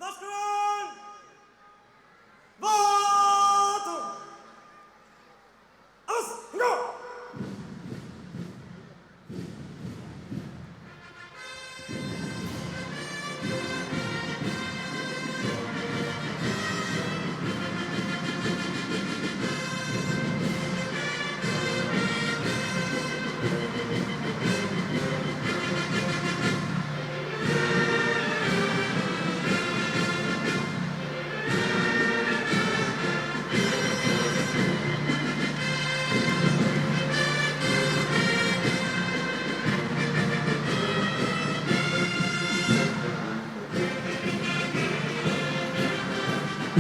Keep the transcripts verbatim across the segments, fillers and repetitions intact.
ލަޝްކަރުން ވާތު! އަވަސް ހިނގާ!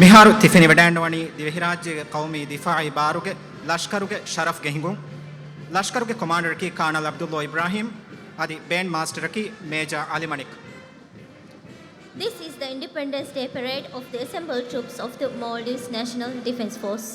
މިހާރު ތި ފެނިވަޑައިގަންނަވަނީ ދިވެހިރާއްޖޭގެ ޤައުމީ ދިފާޢީ ބާރުގެ ލަޝްކަރުގެ ޝަރަފްގެ ހިނގުން. ލަޝްކަރުގެ ކޮމާންޑަރަކީ ކާނަލް ޢަބްދުﷲ އިބްރާހީމް، އަދި ބޭންޑް މާސްޓަރަކީ މޭޖާ ޢަލީ މަނިކް. This is the Independence Day Parade of the assembled troops of the Maldives National Defence Force.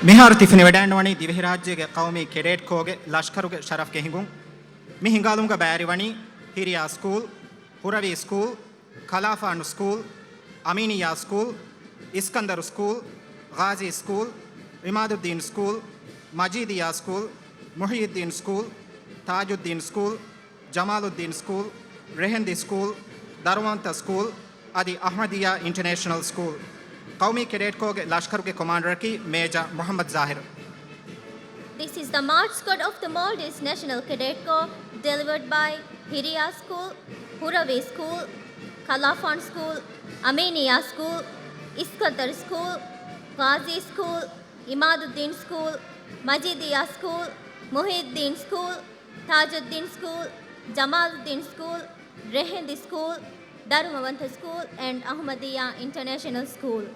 މިހާރު ތި ފެނިވަޑައިގަންނަވަނީ ދިވެހިރާއްޖޭގެ ޤައުމީ ކެޑޭޓް ކޯގެ ލަޝްކަރުގެ ޝަރަފްގެ ހިނގުން. މި ހިނގާލުމުގަ ބައިވެރިވަނީ ހިރިޔާ ސްކޫލް، ހުރަވީ ސްކޫލް، ކަލާފާނު ސްކޫލް، އަމީނިއްޔާ ސްކޫލް، އިސްކަންދަރު ސްކޫލް، ޣާޒީ ސްކޫލް، ޢިމާދުއްދީން ސްކޫލް، މަޖީދިއްޔާ ސްކޫލް، މުޙިއްޔުއްދީން ސްކޫލް، ތާޖުއްދީން ސްކޫލް، ޖަމާލުއްދީން ސްކޫލް، ރެހެންދި ސްކޫލް، ދަރުމަވަންތަ ސްކޫލް، އަދި އަޙްމަދިއްޔާ އިންޓަރނޭޝަނަލް ސްކޫލް. ޤައުމީ ކެޑޭޓް ކޯގެ ލަޝްކަރުގެ ކޮމާންޑަރަކީ މޭޖާ މުޙައްމަދު ޒާހިރު. This is the march squad of the Maldives National Cadet Corps, delivered by ހިރިޔާ ސްކޫލް، ހުރަވީ ސްކޫލް، ކަލާފާން ސްކޫލް، އަމީނިއްޔާ ސްކޫލް، އިސްކަންދަރު ސްކޫލް، ޣާޒީ ސްކޫލް، ޢިމާދުއްދީން ސްކޫލް، މަޖީދިއްޔާ ސްކޫލް، މުޙިއްޔުއްދީން ސްކޫލް، ތާޖުއްދީން ސްކޫލް، ޖަމާލުއްދީން ސްކޫލް، ރެހެންދި ސްކޫލް، ދަރުމަވަންތަ ސްކޫލް އެންޑް އަޙްމަދިއްޔާ އިންޓަރނޭޝަނަލް ސްކޫލް.